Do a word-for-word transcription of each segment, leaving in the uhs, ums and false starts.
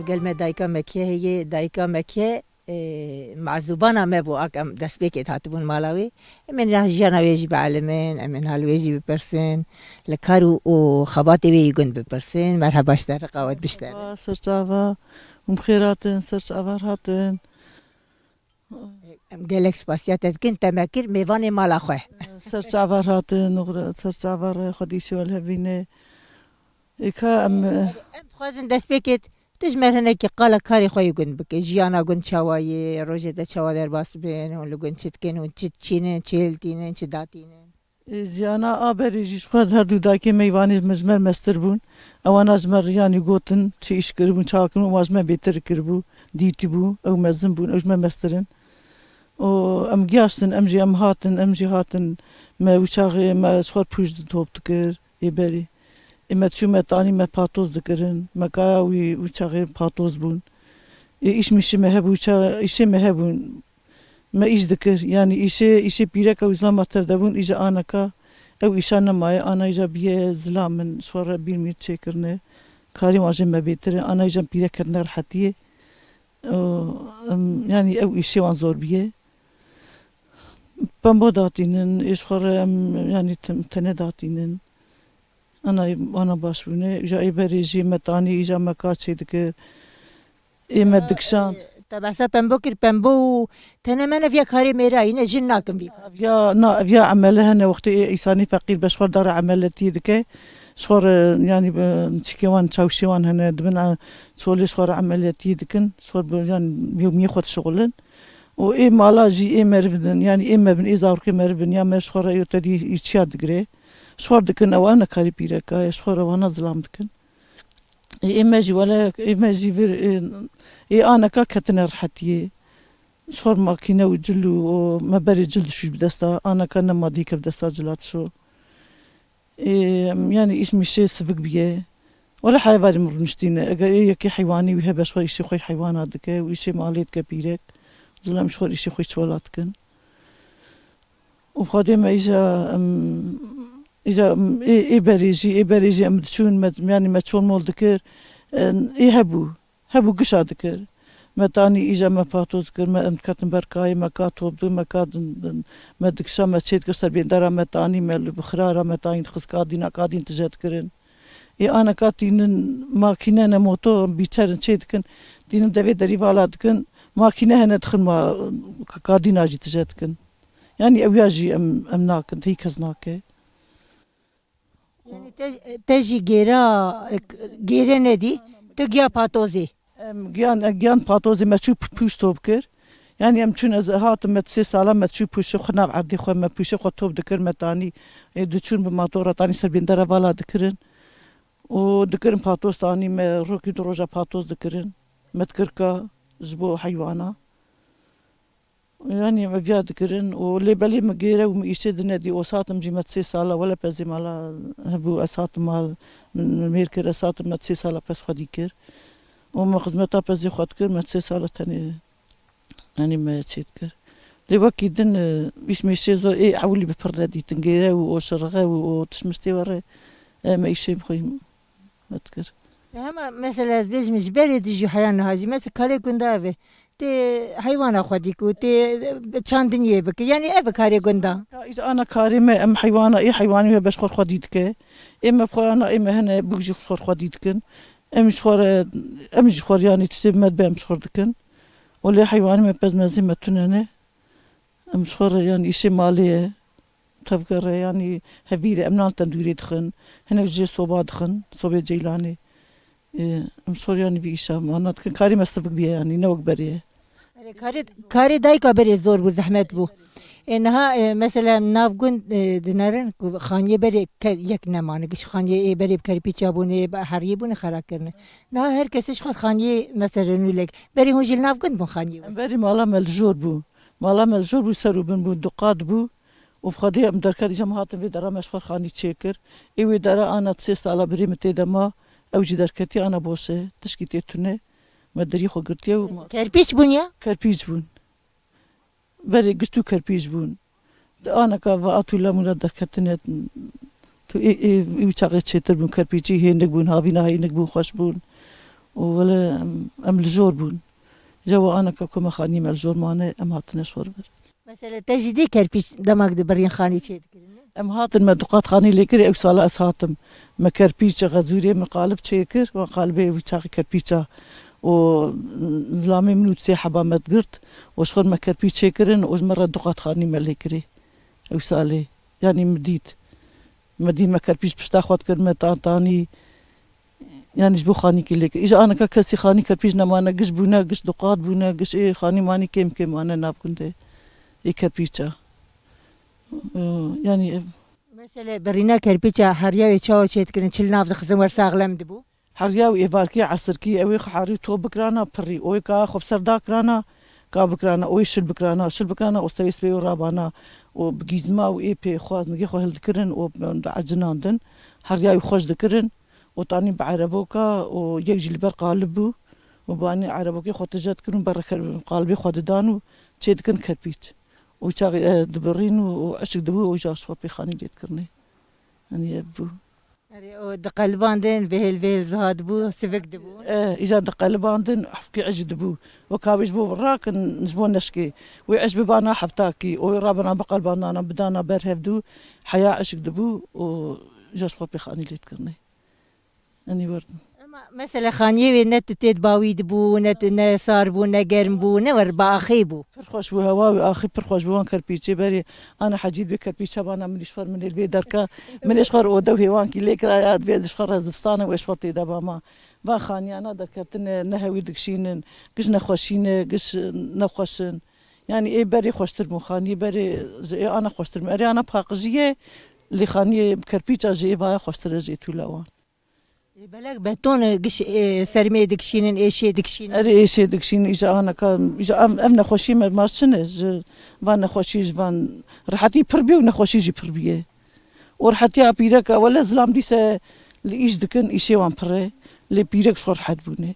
Gel me dayika Mekiye heye, dayika Mekiye, e, mazûbana me bû, ak em destpêkê hatibûn mala wê. Em ên ya jiyana wê jî bielimin, em ên hal wê jî bipirsin, li kar û, û xebatê wê yî gund bipirsin. Merheba ji te re qawet bişte. Merhaba, serçava, hûn bi xêr hatin, serçava hatin. Em gelek spasiya te dikin, te me kir mêvanê mala xwe. Serçava hatin, oxre, serçava re, Xwedî şiwel hevîne. Êka em, em dixwazin destpêkê tu ji me re hinekî qala karê xwe yê gund bike. Jiyana gund çawa ye, rojê te çawa derbas dibin, hûn li gund çi dikin, hûn çi diçînin, çi hiltînin, çi datînin? Ê, jiyana a berê jî ji xwe her du dayikê me yî vanê ji me mestir bûn. Ewana ji me yanî gotin, çi îş kiribûn, çawa kiribûn, wan ji me bêtir kiribû, dîtî bû, ew mezin bûn, ew ji me mestir in. Û em giyaştin, em jî em hatin, em jî hatin. Me wî çaxê me ji xwe pûj top dikir, ê berê. Ê me çû me tanî me patoz dikirin, me kaya wî, wî çaxê patoz bûn. Ê îş mişê me hebû, ça-, îşê me hebûn. Me îş dikir, yanî îşê, îşê pîreka wî zilama tevde bûn, îja aneka, ew îşa nemaye, ana îja biye zilam min, ji xwe re bîr mîr çêkirine. Karê wan jê me bêtir e, ana îja pîrek ketine rehetiyê. Û, em, yanî ew îşê wan zor biye. Pembo datînin, ê ji xwe re em, yanî tim-, tene datînin. Ana, ana baş bûne, îja ê berê jî me tanî, îja me ka çêdikir. Ê me dikşand. Te behsa pembo kir, pembo û tene me ne viya karê mêra yî, ne jin nakin vî. Ev ya, na, ev ya emele hene wextê ê îsanî feqîr be ji xwe dara emeletiyê dike. Ji xwe re, yanî, bi çikê wan, çawşê wan hene, dibin, e, çolê ji xwe re emeletiyê dikin. Ji xwe bi, yanî, yewmiyê xwe dişixulin. Û ê mala jî ê meriv din, yanî ê me bin, ê zarokê meriv bin, ya meriv ji xwe re yê te dî î çiya digire. Ji xwe re dikin, ew ne karê pîreka ye, ji xwe re wana zilam dikin. Ê, ê me jî wele, ê me jî vir, ê, ê aneka ketine rehetiyê. Ji xwe makîne û cil û o me berê cil dişû bi desta, aneka nema dî kev desta cila dişo. Ê, yanî îş mişê sivik biye. Wele heyvanê min rûniştîne. Eger ê yekê heywanî wî hebe ji xwe îşê xwe heywana dike û îşê malê dike pîrek. Zilam ji xwe îşê xwe çiwela dikin. Û Xwedê me îja, em, îja, em, ê, ê berê jî, ê berê jî em diçûn, me, yanî me çol mol dikir, em, ê hebû. Hebû gişa dikir. Me tanî îja me patoz dikir, me em diketin ber kayê, me ka top dikir, me ka din, din, me dikişa, me çê dikir ser bêndera, me tanî, me li bixira re, me tanî dixist kadîna, kadîn tije dikirin. Ê aneka tînin makîne ne motor, bîçerin çê dikin, tînin devê derî vala dikin, makîne hene dixin ma, kadîna jî tije dikin. Yanî ew ya jî em, em nakin, hî kes nake. Yanî te, te jî gêra, gêrê nedî, tu giya patozê. Em giyan, giyan patozê me çû pûş top kir. Yanî em çûn, ez hatim me sê sala me çû pûşê xwe nav erdê xwe, me pûşê xwe top dikir, me tanî, ê, diçûn bi matora tanî ser bêndera vala dikirin. Û dikirin patoz tanî me rokî du roja patoz dikirin. Me dikir ka ji bo heywana. Yanî me viya dikirin û lê belê min gêre û min îşê dinedî û satim jî me sê sala wele pezê mala hebû ez hatim mal min mêr kir ez hatim me sê sala pez xwedî kir. Û me xizmeta pezê xwe dikir me sê sala tenê yanî me çê dikir. Lê wekî din, e, îş mêşê zor ê ewilî bi pir nedîtin gêre û o şirxe û o tişmiştê were, e, me îşê xwe me dikir. Hema mesela ez bêjim ji berê dijî heya niha jî mesela karê gunda ev e. Tê heywana xwedî ku tê çandiniyê bike. Yanî ev e karê gunda. Ka îca ana karê me em heywana, ê heywanî we beş xwe xwedî dike. Ê me xwe ana ê me hene bûk jî xwe xwedî dikin. Em ji xwe re, em ji xwe re yanî tiştê bi me dibe em ji xwe re dikin. Û lê heywanî me pez mezin me tune ne. Em ji xwe re, yanî îşê malê ye, tevgere, yanî hevîr e, em nan tendûrê dixin, hinek jê soba dixin, sobê ceylanê. Ê, em ji xwe re, yanî vî îşa mana dikin, karê me sivik bûye, yanî ne wek berê ye. Erê, karê, karê dayika berê zor bû, zehmet bû. Ê, niha, ê, mesela em nav gund, ê, dinerin ku xaniyê berê ke-, yek nemane, giş xaniyê ê berê bi kerpîça bûne, ê be-, heriyê bûne, xera kirine. Niha her kesê ji xwe xaniyê mesela nûlek. Berê hûn jî li nav gund bûn xaniyê we? Em berê mala me li jor bû. Mala me li jor bû, ser û bin bû, du qat bû. Û bi Xwedê em derket, îca me hatin vê dera me ji xwe xanî çêkir. Ê wê dera ana sê sala birê min tê de ma, ew jî derketiye, ana boş e, tişkî tê tune. Me derî xwe girtiye û ma. Kerpîç bûn ya? Kerpîç bûn. Berê giş tu kerpîç bûn. Di aneka va a tu lemûna derketine, tu ê, ê, ê çaxê çêtir bûn, kerpîçî hênik bûn, havîna hênik bûn, xweş bûn. û wele em, em li jor bûn. Jewa aneka ku me xanî me li jor mane, em hatine ji xwe re vir. Mesela te jî dê kerpîç demak dibirîn xanî çê dikirin? Em hatin me du qat xanî lê kirî, ew sala ez hatim. Me kerpîç, xezûrê min qalib çê kir, wan qalibê wî çaxî kerpîça. Û zilamê min û sê heba me digirt, û ji xwe me kerpîç çê kirin û ji me re du qat xanî me lê kirî. Ew salê. Yanî min dît. Me dît me kerpîç pişta xwe dikir, me tan tanî. Yanî ji bo xanîkî lê kir. Îja aneka kesî xanî kerpîç nemane, giş bûne, giş duqat bûne, giş ê xanî manî kêm kêm mane nav gundê. Ê kerpîça. Ee, yanî ev. Mesele birîna kerpîça heriya wê çawa çê dikirin, çil nav dixizin wer saxlem dibû? Heriya wê êvarkî esirkî ew ê xwe herî top bikirana pirî. Oy ka xwe bi ser dakirana, ka bikirana, oy şil bikirana, şil bikirana, o serê spê û rabana. O bi gîzma û ê pê xwe, nigê xwe hildikirin û diecînandin. Heriya wê xweş dikirin. û tanî bi ereboka û yek jî li ber qalib bû û banî erebokê xwe tije dikin û ber qalibê xwe didan û çê dikin kerpîç. Û çaxê, e, dibirîn û, û eşik dibû û ji xwe pê xanî lê dikirinê. Yanî ev bû. Erê, û diqelibandin, vêhêl vêhêl ziha dibû, sivik dibû. E, îja diqelibandin, hevkî eşik dibû. Weka wê ji bo rakin, ji bo neşkê. Wê eşik bibana heftakî, û wê rabana biqelibandana, bidana ber hevdû, heya eşik dibû û ji xwe pê xanî lê dikirinê. Enî werdin. Ema mesela xaniyê wê ne tu têt bawî dibû, ne tu, ne sar bû, ne germ bû, ne wer bi axê bû. Pir xweş bû, hewa wê axê pir xweş bû, wan kerpîçê berê. Ana hecî dibê kerpîça bana min îşxwer min ê li vê derka. Min êşxwer odew hêwankî lê kiraya, dibê ez îşxwer re zivistane û êşxwer tê de bama. Van xaniyana derketine, ne hewî dikişînin, giş nexweşîne, giş nexweşin. Yanî ê berê xweştir bû, xaniyê berê ji ê ana xweştir bû. Erê ana paqijî ye, lê xaniyê kerpîça ji ê vaya xweştir e, ji ê tûla wan. Ê, belek beton, e, giş, e, sermê dikişînin, êşê dikişînin. Erê êşê dikişînin, îja aneka, îja ev, ev nexweşî me, ma çi ne, ji van nexweşî, ji van rehetî pir bî û nexweşî jî pir bîye. Û rehetiya pîreka, wele zilam dîse li îş dikin, îşê wan pir e, lê pîrek ji xwe rehet bûne.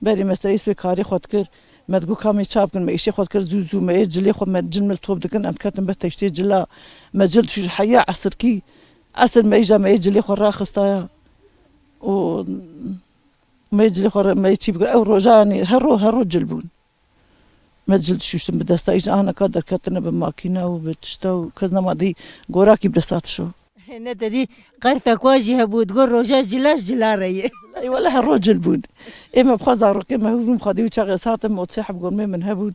Berê me serê spê karê xwe dikir, me digot ka me çav kin, me îşê xwe dikir zû zû, me ê cilê xwe, me cil mil top dikin, em diketin ber teştê cila, me cil dişûş heya esirkî, esir me îja me ê cilê xwe raxistaya û me ê cilê xwe re, me ê çî bikir, ew roja yanî her ro, her ro cil bûn. Me cil dişûştin bi desta, îja aneka derketine bi makîna û bi tişta û kes nema dî gorakî bi desta dişo. Ne te dî qerfek wa jî hebû, digot roja cila ji cila re ye. Ey wele her roj cil bûn. Ê me bi xwe zarokê me hûn xwedî û çaxê ez hatim, ot sê heb gormê min hebûn.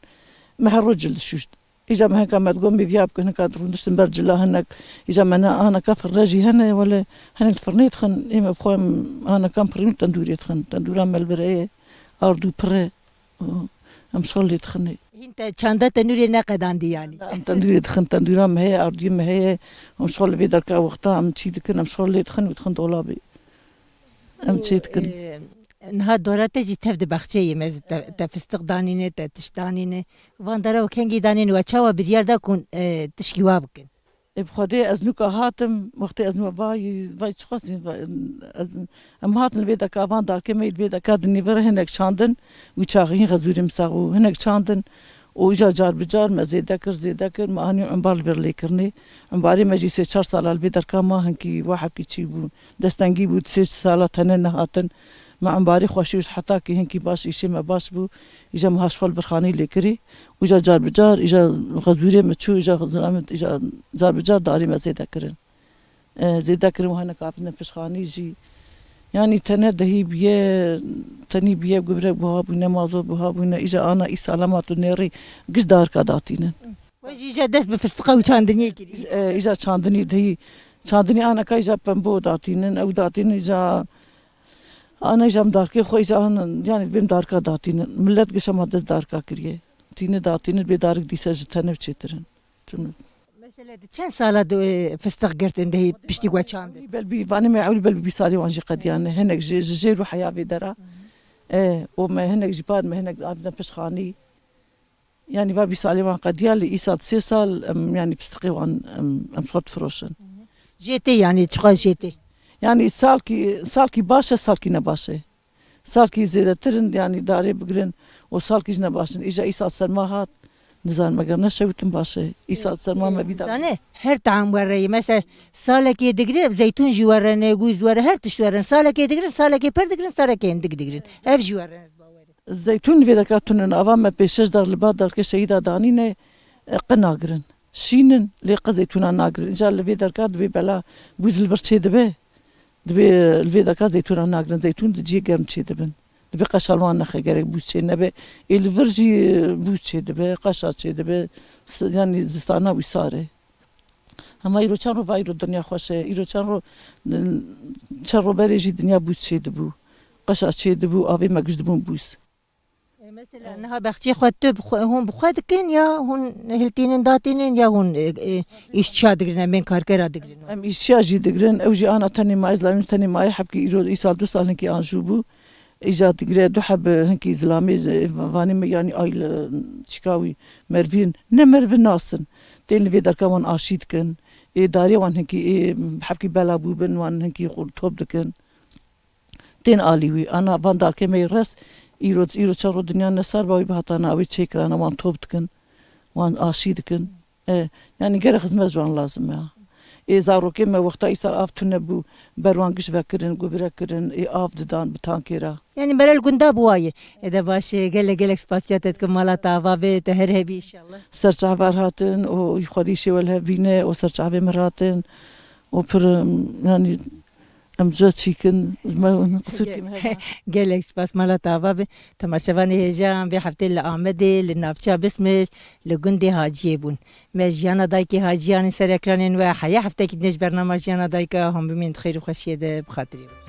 Me her roj cil dişûşt. Îja me hinka me digot, me viya bikin, hinka rûndiştin ber cila hinek. Îja me ne aneka firne jî hene, wele hinek firnê dixin. Ê me bi xwe em aneka em pirîn tendûrê dixin. Tendûra me li vir heye, ardû pir e. Em şol lê dixinê. Hîn te çanda tenûrê neqedandî yanî? Em tendûrê dixin, tendûra me heye, ardûyê me heye. Em şol li vê derka wexta em çî dikin, em şol lê dixin û dixin dolabê. Em çê dikin. Û, e, niha dora te jî tev di baxçeyê me, te, te fistiq danîne, te tişt danîne. Van dera û kengî danîne, we çawa biryar da ku, e, tişkî wa bikin? Ê bi Xwedê ez nûka hatim, wextê ez nû vay, vay çiqas va-, ez, em hatin vê deka van darkê me yî vê deka dinî vir hinek çandin, wî çaxî hîn xezûrê min sax bû, hinek çandin û îja car bi car me zêde kir, zêde kir, me anî umbar li vir lê kirinê. Umbarê me jî sê çar sala li vê derka ma hinkî wahekî çî bû, destengî bû, sê sala tene nehatin. Me umbarê xweşî û heta kî hinkî baş îşê me baş bû, îja me ha ji xwe li vir xanî lê kirî. Û îja car bi car, îja xezûrê me çû, îja zilamê, îja car bi car darê me zêde kirin. E, zêde kirin û hinek hatine pişxanî jî. Yanî tene dehî bûye, tenî bûye, gubrek buha bûne, mazot buha bûne, îja ana îsal hema tu nêrî giş darka datînin. We jî îja dest bi fistiqa û çandiniyê kirî? E, îja çandinî dehî, çandinî aneka îja pembo datînin, ew datînin îja, ana îja em darkê xwe îja an, yanî vêm darka datînin. Millet giş hema dest darka kiriye. Tîni datînin bê darik dîse ji tene çêtirin. Çimiz. Mesela di çend sala de, e, fistiq girtin dehî piştî we çandin? Belbî, vanê me ewil belbî bîst salê wan jî qediyane. Hinek ji, ji jêr û heya vê dera. E, û me hinek jî par me hinek avine pişxanî. Yanî va bîst salê wan qediya, lê îsal sê sal, em, yanî fistiqê wan, em, em xort firoşin. Jê tê yanî, çiqas jê tê? Yanî salkî, salkî baş e, salkî ne baş e. Salkî zêdetir in, yanî darê bigirin û salkî jî ne baş in. Îja îsal serma hat, Nizanim eger neşewitim baş e. Îsal serma me vî da. Zane, her tam were ye. Mesela salekê digre, zeytûn jî were ne, gûz were, her tişt were. Salekê digrin, salekê per digrin, salekê hindik digrin. Ev jî were ne, ez bawer im. Zeytûn li vê derka tune ne. Ava me pêşeş dar li ba darkê şehîda danîne, e, qe nagirin. Şîn in, lê qe zeytûna nagirin. Îca li vê derka divê bela bûz li vir çê dibe. Divê li vê derka zeytûna nagirin. Zeytûn di cihê germ çê dibin. Divê qeşa li wan nexe, gerek bûz çê nebe. Ê li vir jî bûz çê dibe, qeşa çê dibe. S-, yanî zistana wî sar e. Hema îro çend ro va îro dinya xweş e. Îro çend ro, çend ro berê jî dinya bûz çê dibû. Qeşa çê dibû, avê me giş dibûn bûz. E, mesela niha bexçê xwe tu bi xwe, hûn bi xwe dikin ya hûn hiltînin datînin ya hûn, e, e, îşçiya digirin, em bên karkera digirin? Em îşçiya jî digirin, ew jî ana tenê maye, zilamî tenê maye, hebkî îro îsal du sal hinkî an jû bû. Îca digire du heb hinkî zilamê, e, vanê me yanî ay li çika wî mervîn, ne mervin nasin. Tên li vê derka wan aşî dikin. Ê darê wan hinkî, ê hebkî bela bûbin, wan hinkî xwe top dikin. Tên alî wî. Ana van darkê me yê res, îro, îro çar ro dinya ne sar ba wî bi hatana wê çêkirana, wan top dikin, wan aşî dikin. E, yanî gerek xizmet ji wan lazim e. Ê zarokê me wexta îsal av tune bû, ber wan giş vekirin, gubire kirin, ê av didan bi tankê re. Yanî berel gunda bi wa ye. Ê de baş e, gelek gelek spasiya te dikim mala te ava be, te her hebî înşallah. Ser çavar hatin û Xwedî şêwe li hev bîne û ser çavê min hatin û pir, em, yanî em ji çîkin, ji me qisûrkî me hebe. Gelek spas mala te ava be. Temaşevanê hêja em vê heftê li Amedê, li navçeya Bismir, li gundê Haciyê bûn. Me jiyana dayikê Haciyanê ser ekranên we heye heftekî din ji bernama Jiyana Dayika hûn bimînin di xêr û xweşiyê de bi xatirê we.